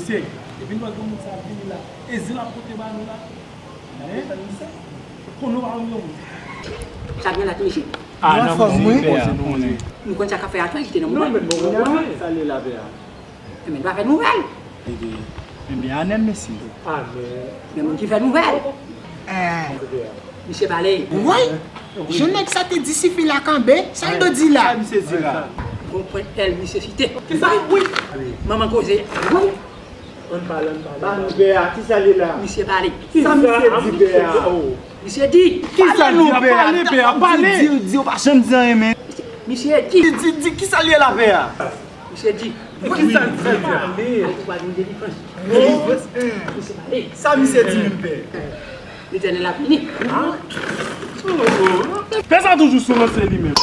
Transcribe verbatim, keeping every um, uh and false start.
Epi nou wè granmoun sa ap vini la. E zen l ap pote ba nou la. Konnen w pa yon granmoun. Sa gen la tou isit. Ah, nan Anfòm, wi. Poze nou, wi. Nou konn sa k ap fè atò, kite nan mouvman. Men bon, sa li la pè a. Men dwa fè nouvèl. Ebyen, anèm mesye. Amen. Men moun ki fè nouvèl. Misye pale. Woy! Jan nèg sa te di si fi la kanbe, sa l do di la? Sa misye di la. Gon pwent L misye site. Kisa? Wi. Manman koze. Wi. Ann pale, ann pale. Ba nou pè a, kisa li la? Misye pale. Sa misye di pè a? Misye di. Kisa li a? Pale pè a, pale. Di, di, di, ou pa janm di anyen, men. Misye di. Di, di, di, kisa li la pè a? Misye di. Kisa li fè pè a? Ou pa gen delivrans. Misye pale. Sa misye di menm pè? Letènèl ap vini. Pè sa toujou sou lanse li menm.